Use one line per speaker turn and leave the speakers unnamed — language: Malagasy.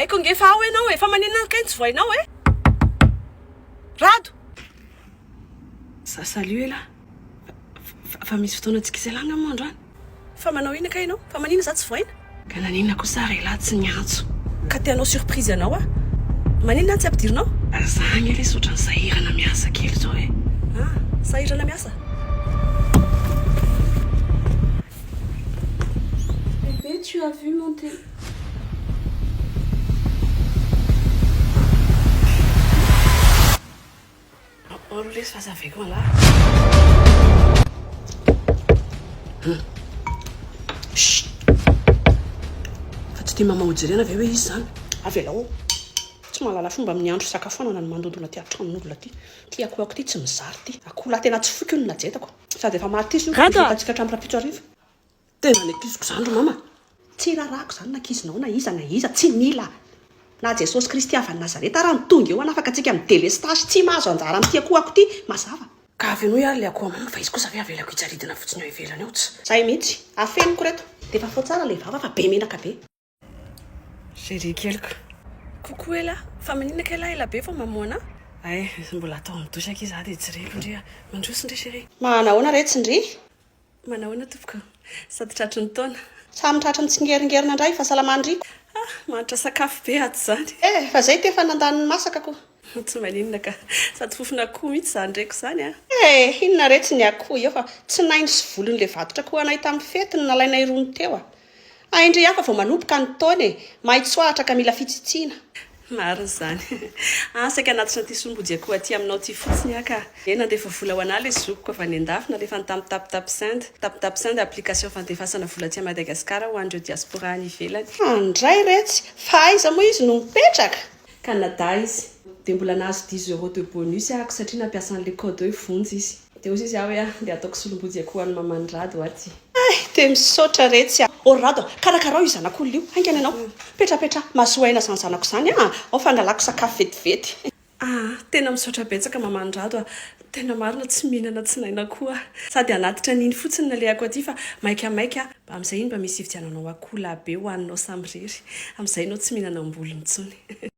Haiko ange fa ao ianao e! Fa maninona kay no tsy vohainao e? Rado! Sa salut elah! Fa misy fotoana tsy kiselana moa androany? Fa manao inona kay ianao? Fa maninona za tsy vohaina? Ka naninona kosa ary elah tsy niantso? Ka te hanao surprise anao aho. Maninona aho tsy ampidirinao? Za ange lesy ohatran'ny sahirana miasa kely zao e! Ah! Sahirana miasa?
Bebe tu as vu mon tel.
Ao aloha lesy fa aza aveko angaha. Chut! Fa tsy tia mama hojerena ve hoe izy izany? Avelao ao. Tsy mahalala fomba amin'ny andro fisakafoanana ny mandondona aty an-tranon'olona aty. Ity akohako ity tsy mizara ity. Akoholahy tena tsy foiko io no najetako. Sady efa maty izy io,
Rado a!
hitantsika hatramin'ny rahampitso hariva. Tena ny ankiziko izany ry mama. Tsy rarahako izany na ankizinao na iza na iza, tsy mila. Na Jesosy Kristy avy any Nazareta ara no tonga eo hanafaka antsika amin'ny delestage, tsy mahazo anjara amin'ity akohako ity, mazava. Ka avenoy ary ilay akoho mama fa izy kosa ve avelako hijaridina fotsiny eo ivelany eo, tsy. Zay mihitsy, afeniko ireto. Dia fafao tsara ilay vava fa be menaka be. Chérie keliko. Coucou ela, fa maninona kay lah ela be vao mamoha anah? Hay, mbola atao amin'ny douche akia za dia tsy reko ndry a. Mandroso ndry chérie. Manahoana retsy ndry? Manahoana tompoko? Sady tratry ny taona. Samy tratry ny tsingeringerina indray, fahasalamana ndry. Ah, mahantra sakafo be ato izany. Eh, fa zay ity efa nandany ny masaka ko. Tsy maninona ka. Sady fofona akoho mihitsy izany reko izany a. Eh, inona retsy ny akoho eo fa tsinainy sy volon'ilay vatotra akoho anay tamin'ny fety no nalainay rony teo a. Hay ndry hafa vao manomboka ny taona e! Mahay tsoahatra ka mila fitsitsiana. Marina izany. Ah, saika hanatitra an'ity sombojy akoho aty aminao ity fotsiny aho ka. Dia nandefa vola ho anà ilay zokiko avy any an-dafy, nalefany tamin'ny TapTapSend. TapTapSend, application fandefasana vola aty Madagasikara ho an'ireo diaspora any ivelany. Andray retsy! Fa aiza moa izy no mipetraka? Canada izy. Dia mbola nahazo dix euros de bonus ahako satria nampiasa an'ilay code hoe vonjy izy. Dia hozy izy aho hoe ah, dia ataoko solombojy akoho an'i maman'i Rado aty. Hay! Dia misaotra retsy a! Ô ry Rado a! Karakarao io zanak'olona io, haingana ianao! Petrapetraha, mahazoa aina izany zanako izany a! Ao fa angalako sakafo vetivety. Aa! Tena misaotra betsaka maman'i Rado a! Tena marina tsy mihinana tsy naina koa aho. Sady hanatitra an'iny fotsiny nalehako aty fa maika maika aho. Mba amin'izay iny mba misy hividiananao akoholahy be hohaninao samirery. Amin'izay ianao tsy mihinana am-bolony intsony.